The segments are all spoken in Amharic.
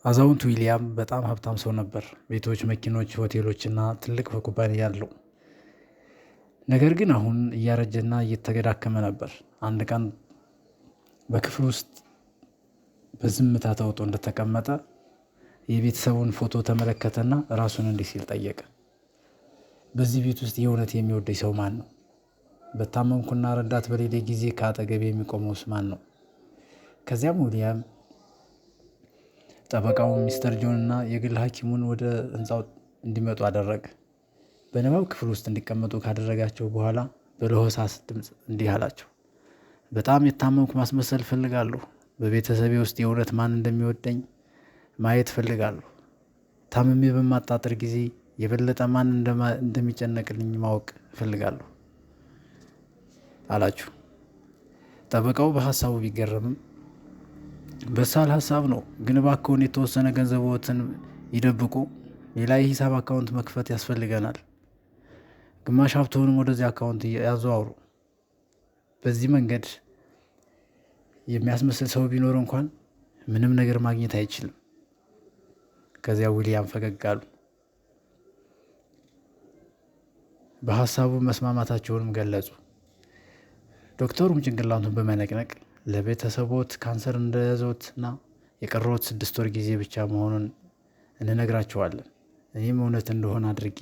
አዛውንት ዊሊያም በጣም ሀብታም ሰው ነበር። ቤቶች፣ መኪኖች፣ ሆቴሎች እና ትልቅ ኩባንያ አለው። ነገር ግን አሁን እያረጀና እየተገዳከመ ነበር። አንድ ቀን በክፍል ውስጥ በዝምታ ተውጦ እንደተቀመጠ የቤተሰቡን ፎቶ ተመለከተና ራሱን እንዲህ ሲል ጠየቀ። በዚህ ቤት ውስጥ የእውነት የሚወደኝ ሰው ማን ነው? በታመምኩና ረዳት በሌለ ጊዜ ከአጠገቤ የሚቆመውስ ማን ነው? ከዚያም ዊሊያም ጠበቃውን ሚስተር ጆን እና የግል ሐኪሙን ወደ ህንፃው እንዲመጡ አደረገ። በንባብ ክፍል ውስጥ እንዲቀመጡ ካደረጋቸው በኋላ በለሆሳስ ድምፅ እንዲህ አላቸው። በጣም የታመምኩ ማስመሰል እፈልጋለሁ። በቤተሰቤ ውስጥ የእውነት ማን እንደሚወደኝ ማየት እፈልጋለሁ። ታምሜ በማጣጥር ጊዜ የበለጠ ማን እንደሚጨነቅልኝ ማወቅ እፈልጋለሁ አላችሁ። ጠበቃው በሀሳቡ ቢገረምም በሳል ሀሳብ ነው፣ ግን እባክዎን የተወሰነ ገንዘብዎትን ይደብቁ። ሌላ የሂሳብ አካውንት መክፈት ያስፈልገናል። ግማሽ ሀብትዎንም ወደዚህ አካውንት ያዘዋውሩ። በዚህ መንገድ የሚያስመስል ሰው ቢኖር እንኳን ምንም ነገር ማግኘት አይችልም። ከዚያ ዊሊያም ፈገግ አሉ። በሀሳቡ መስማማታቸውንም ገለጹ። ዶክተሩም ጭንቅላቱን በመነቅነቅ ለቤተሰቦት ካንሰር እንደያዘዎትና የቀረዎት 6 ወር ጊዜ ብቻ መሆኑን እንነግራቸዋለን። እኔም እውነት እንደሆነ አድርጌ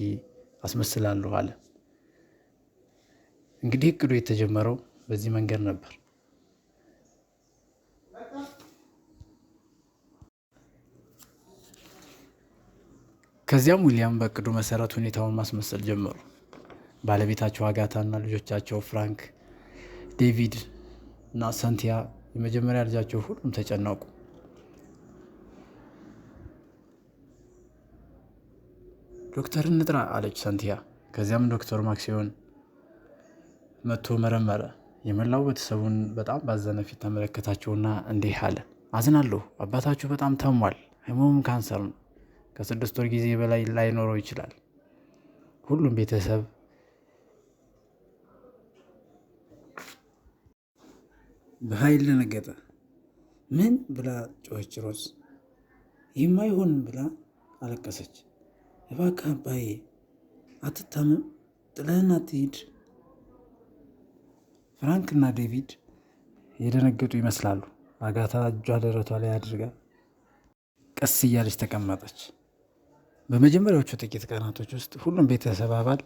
አስመስላለሁ አለ። እንግዲህ እቅዱ የተጀመረው በዚህ መንገድ ነበር። ከዚያም ዊሊያም በእቅዱ መሰረት ሁኔታውን ማስመሰል ጀመሩ። ባለቤታቸው አጋታ እና ልጆቻቸው ፍራንክ፣ ዴቪድ እና ሰንቲያ የመጀመሪያ ልጃቸው ሁሉም ተጨነቁ። ዶክተር እንጥራ አለች ሰንቲያ። ከዚያም ዶክተር ማክሲዮን መጥቶ መረመረ። የመላው ቤተሰቡን በጣም ባዘነ ፊት ተመለከታቸውና እንዲህ አለ። አዝናለሁ፣ አባታችሁ በጣም ታሟል። ህመሙም ካንሰር ነው። ከ6 ወር ጊዜ በላይ ላይኖረው ይችላል። ሁሉም ቤተሰብ በኃይል ደነገጠ። ምን ብላ ጮኸች ሮዝ። ይህማ አይሆንም ብላ አለቀሰች። እባክህ አባዬ አትታመም፣ ጥለህን አትሂድ። ፍራንክ እና ዴቪድ የደነገጡ ይመስላሉ። አጋታ እጇ ደረቷ ላይ አድርጋ ቀስ እያለች ተቀመጠች። በመጀመሪያዎቹ ጥቂት ቀናቶች ውስጥ ሁሉም ቤተሰብ አባል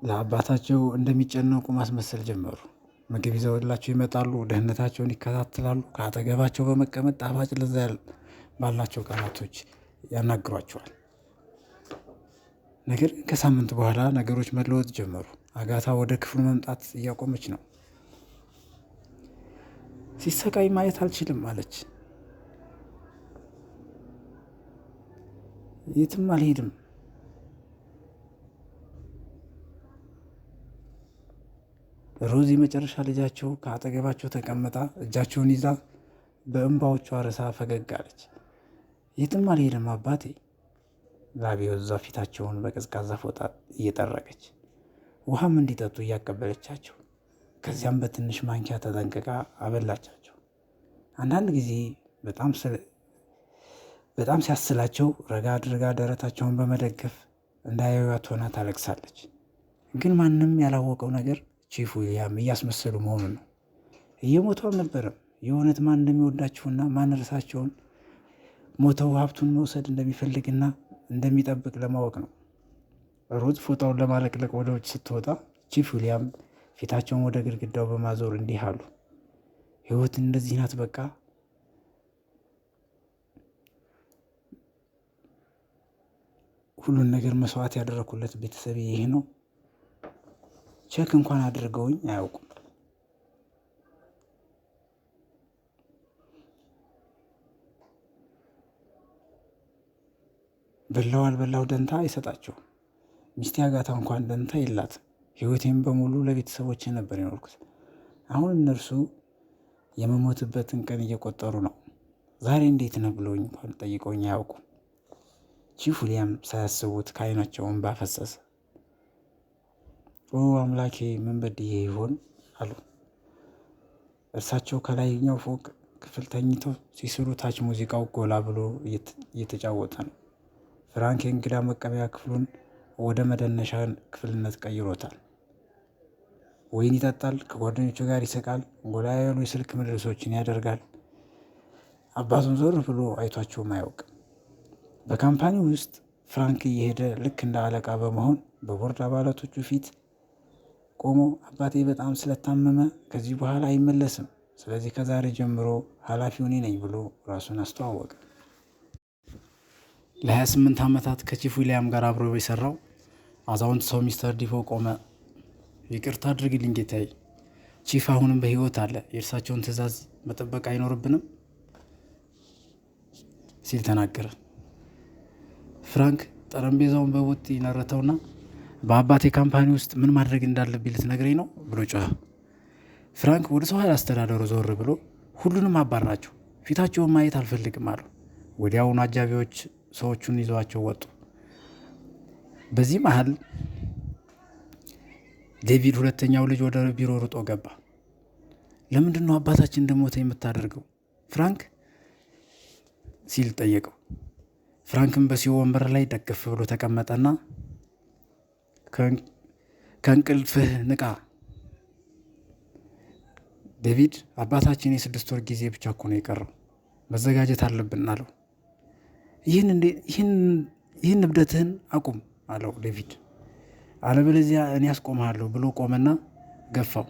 ለአባታቸው እንደሚጨነቁ ማስመሰል ጀመሩ። ምግብ ይዘውላቸው ይመጣሉ፣ ደህንነታቸውን ይከታተላሉ። ከአጠገባቸው በመቀመጥ ጣፋጭ ለዛ ባላቸው ቃላቶች ያናግሯቸዋል። ነገር ግን ከሳምንት በኋላ ነገሮች መለወጥ ጀመሩ። አጋታ ወደ ክፍሉ መምጣት እያቆመች ነው። ሲሰቃይ ማየት አልችልም አለች። የትም አልሄድም። ሮዝ የመጨረሻ ልጃቸው ከአጠገባቸው ተቀምጣ እጃቸውን ይዛ በእንባዎቿ ርሳ ፈገግ አለች። የትም አልሄድም አባቴ። ላቢወዛ ፊታቸውን በቀዝቃዛ ፎጣ እየጠረገች ውሃም እንዲጠጡ እያቀበለቻቸው፣ ከዚያም በትንሽ ማንኪያ ተጠንቅቃ አበላቻቸው። አንዳንድ ጊዜ በጣም ሲያስላቸው ረጋ አድርጋ ደረታቸውን በመደገፍ እንዳያዩዋት ሆና ታለቅሳለች። ግን ማንም ያላወቀው ነገር ቺፍ ዊሊያም እያስመሰሉ መሆኑን ነው። እየሞቱ አልነበረም። የእውነት ማን እንደሚወዳቸውና ማን እርሳቸውን ሞተው ሀብቱን መውሰድ እንደሚፈልግና እንደሚጠብቅ ለማወቅ ነው። ሩት ፎጣውን ለማለቅለቅ ወደ ውጭ ስትወጣ ቺፍ ዊሊያም ፊታቸውን ወደ ግድግዳው በማዞር እንዲህ አሉ። ሕይወት እንደዚህ ናት በቃ። ሁሉን ነገር መስዋዕት ያደረኩለት ቤተሰቤ ይህ ነው። Check እንኳን አድርገውኝ አያውቁም። በላው አልበላው ደንታ አይሰጣቸውም። ሚስቴ አጋታ እንኳን ደንታ የላትም። ሕይወቴን በሙሉ ለቤተሰቦቼ ነበር የኖርኩት። አሁን እነርሱ የመሞትበትን ቀን እየቆጠሩ ነው። ዛሬ እንዴት ነህ ብለውኝ እንኳን ጠይቀውኝ አያውቁም። ቺፍ ዊሊያም ሳያስቡት ከዓይናቸው እንባ ፈሰሰ። ኦ አምላኬ፣ ምን በድዬ ይሆን አሉ። እርሳቸው ከላይኛው ፎቅ ክፍል ተኝተው ሲስሉ ታች ሙዚቃው ጎላ ብሎ እየተጫወተ ነው። ፍራንክ የእንግዳ መቀበያ ክፍሉን ወደ መደነሻ ክፍልነት ቀይሮታል። ወይን ይጠጣል፣ ከጓደኞቹ ጋር ይስቃል፣ ጎላ ያሉ የስልክ ምልልሶችን ያደርጋል። አባቱን ዞር ብሎ አይቷቸውም አያውቅም። በ company ውስጥ ፍራንክ እየሄደ ልክ እንደ አለቃ በመሆን በቦርድ አባላቶቹ ፊት ቆሞ አባቴ በጣም ስለታመመ ከዚህ በኋላ አይመለስም፣ ስለዚህ ከዛሬ ጀምሮ ኃላፊው እኔ ነኝ ብሎ ራሱን አስተዋወቀ። ለ28 ዓመታት ከ Chief ዊሊያም ጋር አብሮ የሰራው አዛውንት ሰው ሚስተር ዲፎ ቆመ። ይቅርታ አድርግልኝ ጌታዬ፣ Chief አሁንም በሕይወት አለ። የእርሳቸውን ትዕዛዝ መጠበቅ አይኖርብንም ሲል ተናገረ። ፍራንክ ጠረጴዛውን በቡጢ ነረተውና በአባቴ company ውስጥ ምን ማድረግ እንዳለብኝ ልትነግረኝ ነው ብሎ ጮኸ። ፍራንክ ወደ ሰው ኃይል አስተዳደሩ ዞር ብሎ ሁሉንም አባራቸው፣ ፊታቸውን ማየት አልፈልግም አለው። ወዲያውኑ አጃቢዎች ሰዎቹን ይዘዋቸው ወጡ። በዚህ መሀል ዴቪድ ሁለተኛው ልጅ ወደ ቢሮ ሩጦ ገባ። ለምንድን ነው አባታችን እንደሞተ የምታደርገው ፍራንክ ሲል ጠየቀው። ፍራንክም በ CEO ወንበር ላይ ደገፍ ብሎ ተቀመጠና ከእንቅልፍህ ንቃ ዴቪድ፣ አባታችን የ6 ወር ጊዜ ብቻ እኮ ነው የቀረው፣ መዘጋጀት አለብን አለው። ይህን እብደትህን አቁም አለው ዴቪድ፣ አለበለዚያ እኔ አስቆምሃለሁ ብሎ ቆመና ገፋው።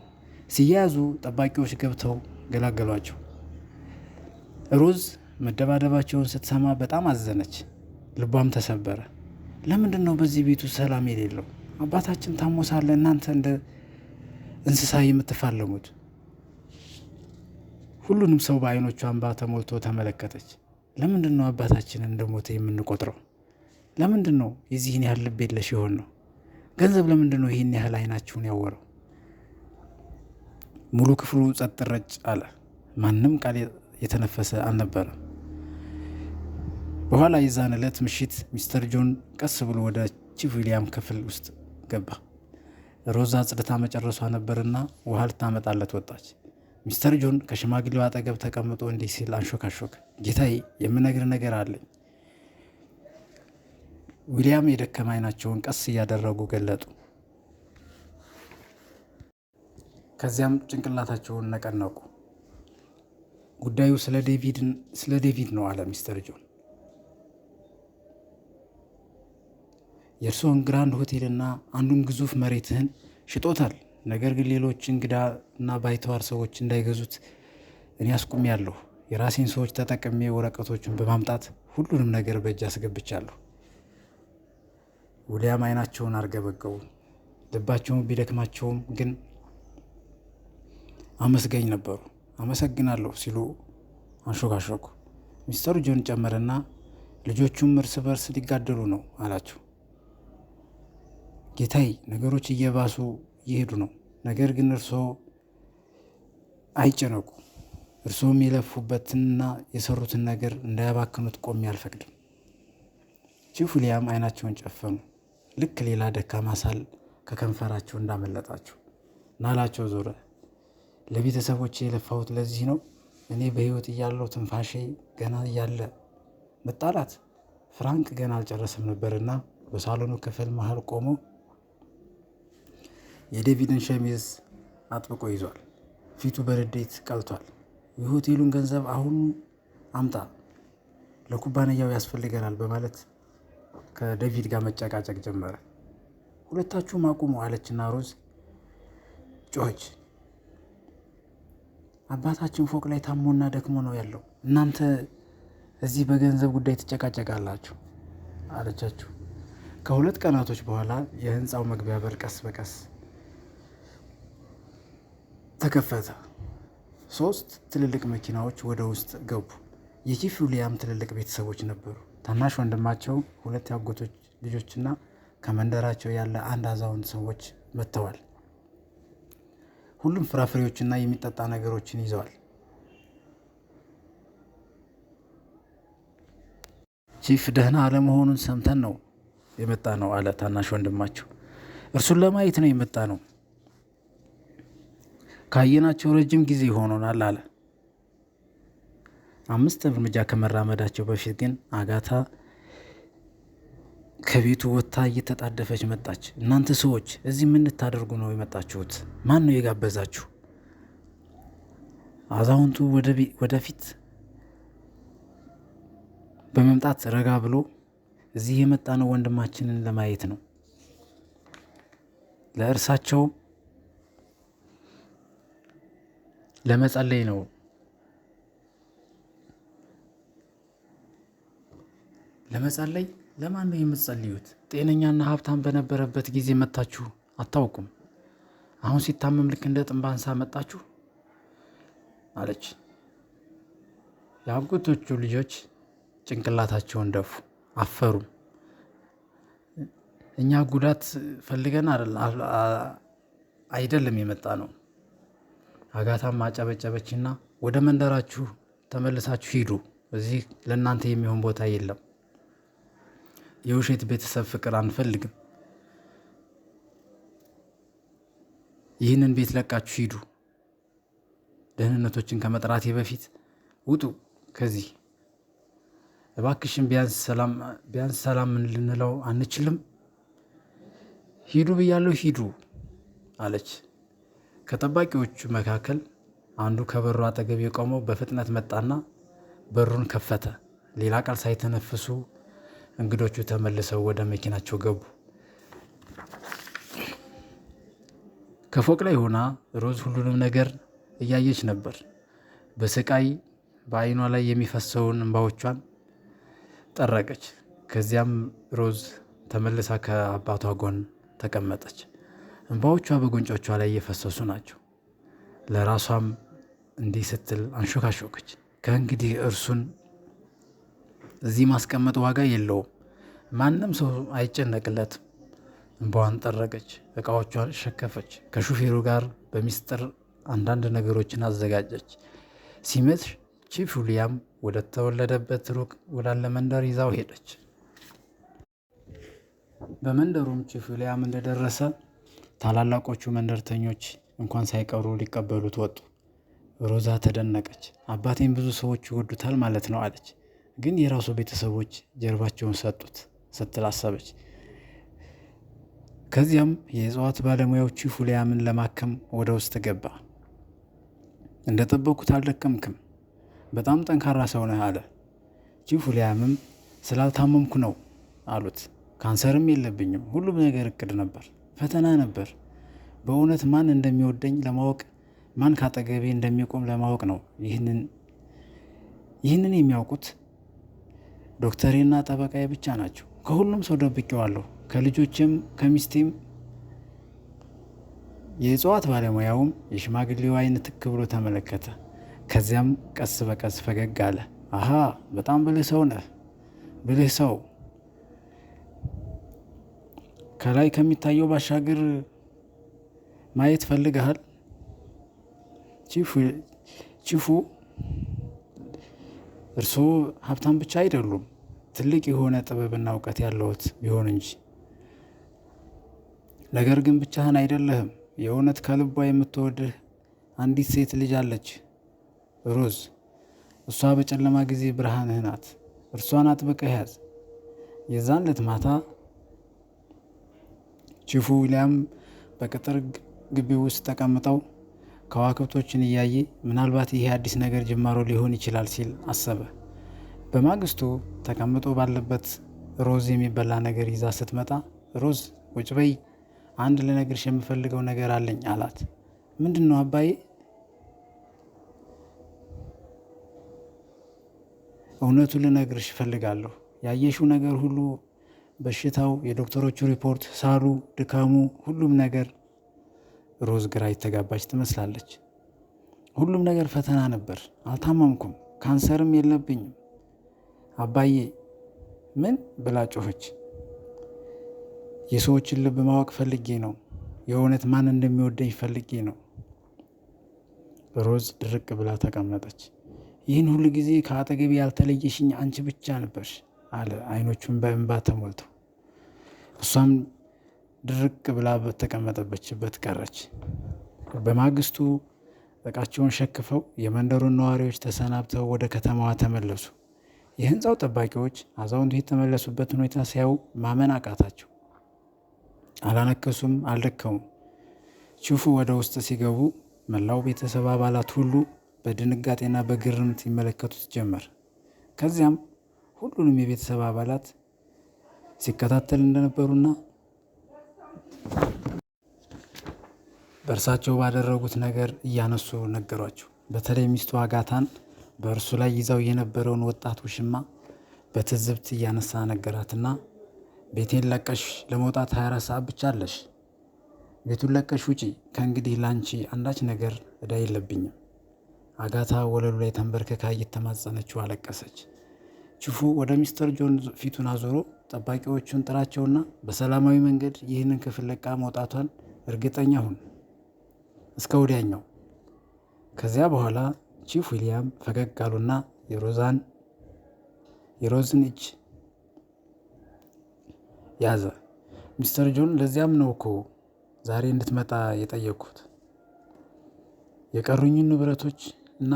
ሲያያዙ ጠባቂዎች ገብተው ገላገሏቸው። ሮዝ መደባደባቸውን ስትሰማ በጣም አዘነች፣ ልቧም ተሰበረ። ለምንድን ነው በዚህ ቤቱ ሰላም የሌለው? አባታችን ታሞ ሳለ እናንተ እንደ እንስሳ የምትፋለሙት? ሁሉንም ሰው በዓይኖቿ እንባ ተሞልቶ ተመለከተች። ለምንድን ነው አባታችንን እንደሞተ የምንቆጥረው? ለምንድን ነው የዚህን ያህል ልብ የለሽ የሆን ነው? ገንዘብ ለምንድን ነው ይህን ያህል ዓይናችሁን ያወረው? ሙሉ ክፍሉ ጸጥ ረጭ አለ። ማንም ቃል የተነፈሰ አልነበረም። በኋላ የዛን ዕለት ምሽት ሚስተር ጆን ቀስ ብሎ ወደ Chief ዊሊያም ክፍል ውስጥ ገባ። ሮዛ አጽድታ መጨረሷ ነበርና ውሃ ልታመጣለት ወጣች። ሚስተር ጆን ከሽማግሌው አጠገብ ተቀምጦ እንዲህ ሲል አንሾካሾከ። ጌታዬ፣ የምነግርህ ነገር አለኝ። ዊሊያም የደከመ ዓይናቸውን ቀስ እያደረጉ ገለጡ። ከዚያም ጭንቅላታቸውን ነቀነቁ። ጉዳዩ ስለ ዴቪድ ነው አለ ሚስተር ጆን። የእርስዎን ግራንድ ሆቴልና አንዱን ግዙፍ መሬትህን ሽጦታል። ነገር ግን ሌሎች እንግዳ እና ባይተዋር ሰዎች እንዳይገዙት እኔ አስቁሜያለሁ። የራሴን ሰዎች ተጠቅሜ ወረቀቶቹን በማምጣት ሁሉንም ነገር በእጅ አስገብቻለሁ። ዊሊያም ዓይናቸውን አርገበገቡ። ልባቸውን ቢደክማቸውም ግን አመስጋኝ ነበሩ። አመሰግናለሁ ሲሉ አንሾካሾኩ። ሚስተር ጆን ጨመረና ልጆቹም እርስ በርስ ሊጋደሉ ነው አላቸው። ጌታዬ፣ ነገሮች እየባሱ እየሄዱ ነው። ነገር ግን እርስዎ አይጨነቁ። እርስዎም የለፉበትንና የሰሩትን ነገር እንዳያባክኑት ቆሜ አልፈቅድም። Chief ዊሊያም ዓይናቸውን ጨፈኑ። ልክ ሌላ ደካማ ሳል ከከንፈራቸው እንዳመለጣቸው ናላቸው ዞረ። ለቤተሰቦቼ የለፋሁት ለዚህ ነው። እኔ በሕይወት እያለሁ ትንፋሼ ገና እያለ መጣላት። ፍራንክ ገና አልጨረሰም ነበርና በሳሎኑ ክፍል መሃል ቆሞ የዴቪድን ሸሚዝ አጥብቆ ይዟል። ፊቱ በንዴት ቀልቷል። የሆቴሉን ገንዘብ አሁን አምጣ፣ ለኩባንያው ያስፈልገናል በማለት ከዴቪድ ጋር መጨቃጨቅ ጀመረ። ሁለታችሁም አቁሙ አለችና ሮዝ ጮኸች። አባታችን ፎቅ ላይ ታሞና ደክሞ ነው ያለው፣ እናንተ እዚህ በገንዘብ ጉዳይ ትጨቃጨቃላችሁ አለቻችሁ። ከሁለት ቀናቶች በኋላ የህንፃው መግቢያ በር ቀስ በቀስ ተከፈተ። ሶስት ትልልቅ መኪናዎች ወደ ውስጥ ገቡ። የቺፍ ዊሊያም ትልልቅ ቤተሰቦች ነበሩ። ታናሽ ወንድማቸው፣ ሁለት የአጎቶች ልጆችና ከመንደራቸው ያለ አንድ አዛውንት ሰዎች መጥተዋል። ሁሉም ፍራፍሬዎችና የሚጠጣ ነገሮችን ይዘዋል። ቺፍ ደህና አለመሆኑን ሰምተን ነው የመጣ ነው አለ ታናሽ ወንድማቸው። እርሱን ለማየት ነው የመጣ ነው። ካየናቸው ረጅም ጊዜ ሆኖናል አለ። 5 እርምጃ ከመራመዳቸው በፊት ግን አጋታ ከቤቱ ወጥታ እየተጣደፈች መጣች። እናንተ ሰዎች እዚህ ምን ልታደርጉ ነው የመጣችሁት? ማን ነው የጋበዛችሁ? አዛውንቱ ወደፊት በመምጣት ረጋ ብሎ እዚህ የመጣነው ወንድማችንን ለማየት ነው። ለእርሳቸው ለመጸለይ ነው። ለመጸለይ ለማን ነው የምትጸልዩት? ጤነኛና ሀብታም በነበረበት ጊዜ መጣችሁ አታውቁም። አሁን ሲታመም ልክ እንደ ጥንብ አንሳ መጣችሁ አለች። የአጎቶቹ ልጆች ጭንቅላታቸውን ደፉ፣ አፈሩ። እኛ ጉዳት ፈልገን አይደለም የመጣ ነው። አጋታም አጨበጨበችና ወደ መንደራችሁ ተመልሳችሁ ሂዱ፣ እዚህ ለእናንተ የሚሆን ቦታ የለም። የውሸት ቤተሰብ ፍቅር አንፈልግም። ይህንን ቤት ለቃችሁ ሂዱ። ደህንነቶችን ከመጥራቴ በፊት ውጡ ከዚህ እባክሽን። ቢያንስ ሰላም ልንለው አንችልም? ሂዱ ብያለሁ፣ ሂዱ አለች። ከጠባቂዎቹ መካከል አንዱ ከበሩ አጠገብ የቆመው በፍጥነት መጣና በሩን ከፈተ። ሌላ ቃል ሳይተነፍሱ እንግዶቹ ተመልሰው ወደ መኪናቸው ገቡ። ከፎቅ ላይ ሆና ሮዝ ሁሉንም ነገር እያየች ነበር። በስቃይ በዓይኗ ላይ የሚፈሰውን እንባዎቿን ጠረቀች። ከዚያም ሮዝ ተመልሳ ከአባቷ ጎን ተቀመጠች። እንባዎቿ በጉንጮቿ ላይ እየፈሰሱ ናቸው። ለራሷም እንዲህ ስትል አንሾካሾከች። ከእንግዲህ እርሱን እዚህ ማስቀመጥ ዋጋ የለውም። ማንም ሰው አይጨነቅለትም። እንባዋን ጠረገች፣ እቃዎቿን ሸከፈች። ከሹፌሩ ጋር በሚስጥር አንዳንድ ነገሮችን አዘጋጀች። ሲመሽ ቺፍ ዊሊያም ወደ ተወለደበት ሩቅ ወዳለ መንደር ይዛው ሄደች። በመንደሩም ቺፍ ዊሊያም እንደደረሰ ታላላቆቹ መንደርተኞች እንኳን ሳይቀሩ ሊቀበሉት ወጡ። ሮዛ ተደነቀች። አባቴን ብዙ ሰዎች ይወዱታል ማለት ነው አለች። ግን የራሱ ቤተሰቦች ጀርባቸውን ሰጡት ስትል አሰበች። ከዚያም የእጽዋት ባለሙያው ቺፍ ዊሊያምን ለማከም ወደ ውስጥ ገባ። እንደጠበኩት አልደከምክም፣ በጣም ጠንካራ ሰው ነህ አለ። ቺፍ ዊሊያምም ስላልታመምኩ ነው አሉት። ካንሰርም የለብኝም፣ ሁሉም ነገር እቅድ ነበር፣ ፈተና ነበር። በእውነት ማን እንደሚወደኝ ለማወቅ፣ ማን ካጠገቤ እንደሚቆም ለማወቅ ነው። ይህንን የሚያውቁት ዶክተሬና ጠበቃዬ ብቻ ናቸው። ከሁሉም ሰው ደብቄዋለሁ፣ ከልጆቼም ከሚስቴም። የእጽዋት ባለሙያውም የሽማግሌው ዓይን ትክ ብሎ ተመለከተ። ከዚያም ቀስ በቀስ ፈገግ አለ። አሃ በጣም ብልህ ሰው ነህ፣ ብልህ ሰው። ከላይ ከሚታየው ባሻገር ማየት ፈልገሃል? ቺፉ እርስዎ ሀብታም ብቻ አይደሉም፣ ትልቅ የሆነ ጥበብና እውቀት ያለዎት ቢሆን እንጂ። ነገር ግን ብቻህን አይደለህም። የእውነት ከልቧ የምትወድህ አንዲት ሴት ልጅ አለች፣ ሮዝ። እሷ በጨለማ ጊዜ ብርሃንህ ናት። እርሷን አጥብቀህ ያዝ። የዛን ዕለት ማታ ቺፉ ዊሊያም በቅጥር ግቢ ውስጥ ተቀምጠው ከዋክብቶችን እያየ ምናልባት ይሄ አዲስ ነገር ጅማሮ ሊሆን ይችላል ሲል አሰበ። በማግስቱ ተቀምጦ ባለበት ሮዝ የሚበላ ነገር ይዛ ስትመጣ ሮዝ ቁጭ በይ፣ አንድ ልነግርሽ የምፈልገው ነገር አለኝ አላት። ምንድን ነው አባዬ? እውነቱን ልነግርሽ እፈልጋለሁ። ያየሽው ነገር ሁሉ፣ በሽታው፣ የዶክተሮቹ ሪፖርት፣ ሳሉ፣ ድካሙ፣ ሁሉም ነገር። ሮዝ ግራ የተጋባች ትመስላለች። ሁሉም ነገር ፈተና ነበር። አልታመምኩም፣ ካንሰርም የለብኝም አባዬ። ምን ብላ ጮኸች። የሰዎችን ልብ ማወቅ ፈልጌ ነው። የእውነት ማን እንደሚወደኝ ፈልጌ ነው። ሮዝ ድርቅ ብላ ተቀመጠች። ይህን ሁሉ ጊዜ ከአጠገቤ ያልተለየሽኝ አንቺ ብቻ ነበርሽ አለ አይኖቹን በእንባ ተሞልተው። እሷም ድርቅ ብላ በተቀመጠችበት ቀረች። በማግስቱ ዕቃቸውን ሸክፈው የመንደሩን ነዋሪዎች ተሰናብተው ወደ ከተማዋ ተመለሱ። የህንፃው ጠባቂዎች አዛውንቱ የተመለሱበትን ሁኔታ ሲያዩ ማመን አቃታቸው። አላነከሱም፣ አልደከሙም። ቺፉ ወደ ውስጥ ሲገቡ መላው ቤተሰብ አባላት ሁሉ በድንጋጤና በግርምት ይመለከቱት ጀመር። ከዚያም ሁሉንም የቤተሰብ አባላት ሲከታተል እንደነበሩና በእርሳቸው ባደረጉት ነገር እያነሱ ነገሯቸው። በተለይ ሚስቱ አጋታን በእርሱ ላይ ይዛው የነበረውን ወጣት ውሽማ በትዝብት እያነሳ ነገራትና ቤቴን ለቀሽ ለመውጣት 24 ሰዓት ብቻ አለሽ። ቤቱን ለቀሽ ውጪ። ከእንግዲህ ላንቺ አንዳች ነገር እዳ የለብኝም። አጋታ ወለሉ ላይ ተንበርክካ እየተማጸነችው አለቀሰች። ቺፉ ወደ ሚስተር ጆን ፊቱን አዞሮ ጠባቂዎቹን ጥራቸውና በሰላማዊ መንገድ ይህንን ክፍል ለቃ መውጣቷን እርግጠኛ ሁን እስከ ወዲያኛው። ከዚያ በኋላ ቺፍ ዊሊያም ፈገግ አሉና የሮዝን እጅ ያዘ። ሚስተር ጆን፣ ለዚያም ነው እኮ ዛሬ እንድትመጣ የጠየቅኩት። የቀሩኝን ንብረቶች እና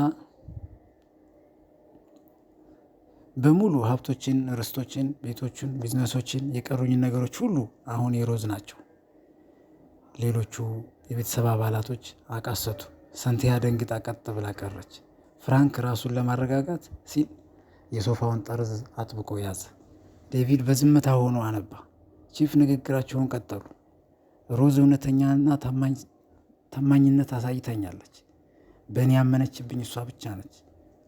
በሙሉ ሀብቶችን፣ ርስቶችን፣ ቤቶችን፣ ቢዝነሶችን፣ የቀሩኝን ነገሮች ሁሉ አሁን የሮዝ ናቸው። ሌሎቹ የቤተሰብ አባላቶች አቃሰቱ። ሰንቲያ ደንግጣ ቀጥ ብላ ቀረች። ፍራንክ ራሱን ለማረጋጋት ሲል የሶፋውን ጠርዝ አጥብቆ ያዘ። ዴቪድ በዝምታ ሆኖ አነባ። ቺፍ ንግግራቸውን ቀጠሉ። ሮዝ እውነተኛና ታማኝነት አሳይታኛለች። በእኔ ያመነችብኝ እሷ ብቻ ነች።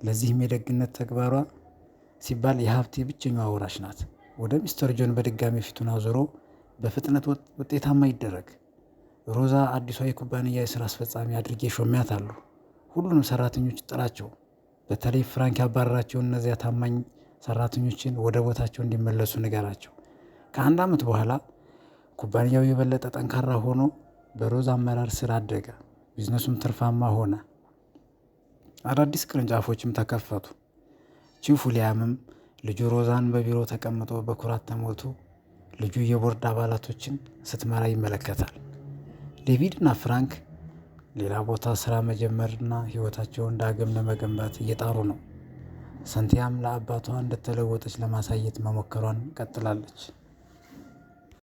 ለዚህም የደግነት ተግባሯ ሲባል የሀብቴ ብቸኛዋ ወራሽ ናት። ወደ ሚስተር ጆን በድጋሚ ፊቱን አዙሮ በፍጥነት ውጤታማ ይደረግ። ሮዛ አዲሷ የኩባንያ የስራ አስፈጻሚ አድርጌ ሾሜያታለሁ። ሁሉንም ሰራተኞች ጥራቸው። በተለይ ፍራንክ ያባረራቸውን እነዚያ ታማኝ ሰራተኞችን ወደ ቦታቸው እንዲመለሱ ንገራቸው። ከአንድ ዓመት በኋላ ኩባንያው የበለጠ ጠንካራ ሆኖ በሮዝ አመራር ስር አደገ። ቢዝነሱም ትርፋማ ሆነ። አዳዲስ ቅርንጫፎችም ተከፈቱ። ቺፍ ዊሊያምም ልጁ ሮዛን በቢሮ ተቀምጦ በኩራት ተሞልቶ ልጁ የቦርድ አባላቶችን ስትመራ ይመለከታል። ዴቪድ እና ፍራንክ ሌላ ቦታ ስራ መጀመርና ህይወታቸውን ዳግም ለመገንባት እየጣሩ ነው። ሰንቲያም ለአባቷ እንደተለወጠች ለማሳየት መሞከሯን ቀጥላለች።